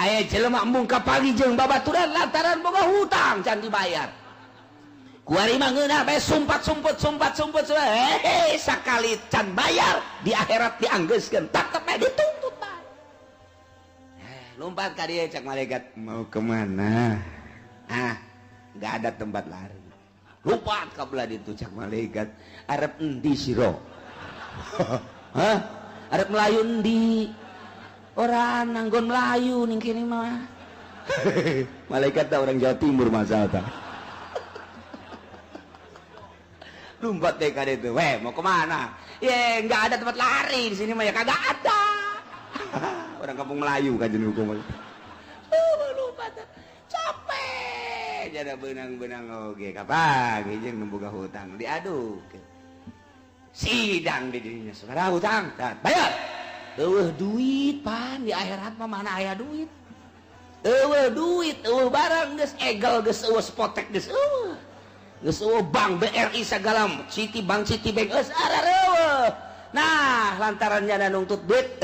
Aya jelema embung kapagi jeung babaturan lantaran boga hutang can dibayar. Kuari mah ngeunah bae sumpat-sumput sumpat-sumput hehe sakali can bayar di akhirat dianggeuskeun tetep bae dituntut bae. Lompat ka dieu cak malaikat mau kemana? Ah, nggak ada tempat lari. Lompat ka belah ditu cak malaikat arep endi sira? Hah? Arep melayu endi? Ora nanggon melayu ning kene mah. Malaikat tak orang Jawa Timur masalah ta. Lompat deh ka ditu. Weh, mau kemana? Ye, nggak ada tempat lari di sini mah ya kagak ada. Orang kampung Melayu kajian hukum. Lompat. Capek. Jada benang-benang oge kapan jeung nu boga hutang diadu. Sidang di dirinya saudara hutang, bayar. Eueuh duit pan di akhirat mah mana aya duit. Eueuh duit, eueuh barang geus egel geus eueuh spotek geus eueuh. Geus eueuh bank BRI sagala, Citibank Citibank geus arareueuh. Nah, lantaran nyana nungtut duit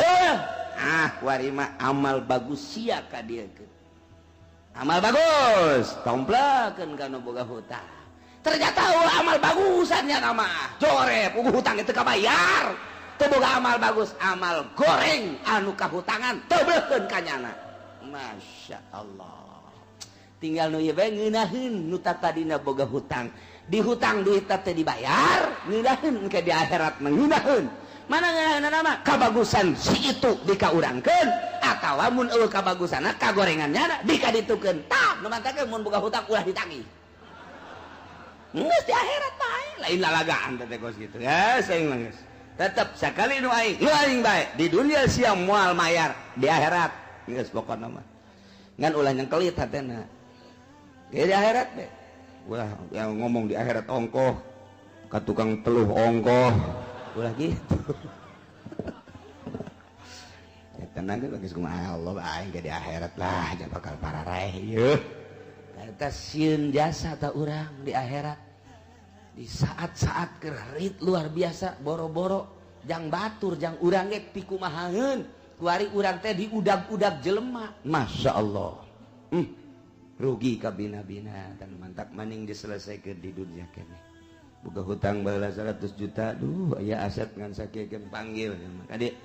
ah warima amal bagus sia ka dieu. Amal bagus, tomplakeun ka nu boga hutang. Ternyata eueuh amal bagusan nya mah. Jorep eueuh hutang teu kabayar. Teu boga amal bagus, amal goreng anu kahutangan teu beukeun ka nyana. Masya Allah. Tinggal nu ieu bae ngeunaheun nu tatadina boga hutang. Di hutang duit teh dibayar, ngeunaheun ke di akhirat mah ngeunaheun. Mana ngeunaheunna mah kabagusan si itu dikaurangkeun atawa mun eueuh kabagusanna kagorengan nyana dikaditukeun. Tah nu mantakeun mun boga hutang ulah ditagih. Geus di akhirat bae, lain lalagaan teh kos kitu. Ya, saing mah geus. Tetep sakali nu aing bae di dunia sia moal mayar di akhirat geus pokona mah. Ngan ulah nyengkelit hatena. Ge di akhirat bae. Ulah yang ngomong di akhirat ongkoh ka tukang teluh ongkoh. Ulah gitu. Ya tenang geus kumaha Allah aing ge di akhirat lah jangan bakal pararaeh ieu. Eta sieun jasa ta urang di akhirat. Di saat-saat kerit luar biasa boro-boro jang batur jang urang ge pikumahaeun kuari urang teh diudag-udag jelema. Masya Allah. Rugi kabina-bina dan mantak maning diselesaikan di dunia keneh. Boga hutang baheula 100 juta, duh aya aset ngan sakieu panggil. Kade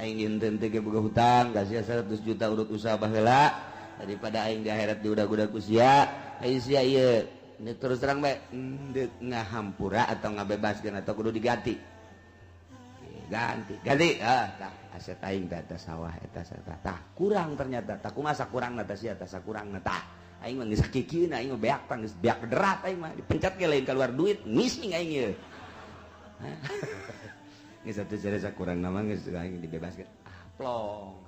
aing dinten teh boga hutang kasih 100 juta urut usaha baheula daripada aing di akhirat diudag-udag ku sia. Aing sia ieu ini terus terang bae deuk ngahampura atau ngabebaskeun atau kudu diganti. Ganti, ganti. Ah, tah aset aing teh eta sawah eta tah kurang ternyata. Tah kumaha sakurangna tah sia tah sakurangna tah. Aing mah geus sakikieun aing mah beak tah geus beak derat aing mah dipencat ge lain keluar duit ngising aing ieu. Geus atuh sia sakurangna mah geus aing dibebaskeun. Ah, plong.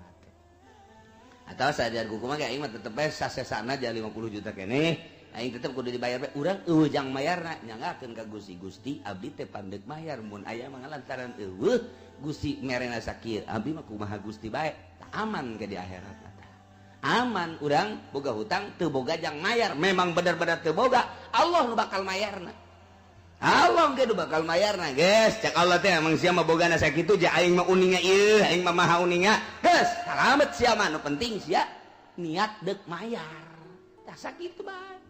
Atau sajar kumaha ge aing mah tetep bae sasesana ja 50 juta keneh. Aing tetep kudu dibayar bae urang eueuh jang mayarna nyanggakeun ka Gusti. Gusti abdi teh pandeuk mayar mun aya mah lantaran eueuh Gusti merena sakieu abdi mah kumaha Gusti bae aman ke di akhirat aman urang boga hutang teu boga jang mayar memang bener-bener teu boga Allah nu bakal mayarna Allah ge nu bakal mayarna geus cak Allah teh emang sia mah bogana sakitu ja aing mah uninga ieu aing mah maha uninga geus salamet sia mah nu penting sia niat deuk mayar tah sakitu bae.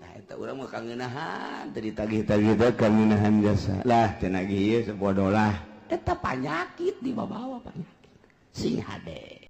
Tah eta urang mah kangeunahan teu ditagih-tagih teh kangeunahan jasa. Lah teu nagih ieu sabodoh lah. Eta panyakit dibawa-bawa panyakit. Sing hade.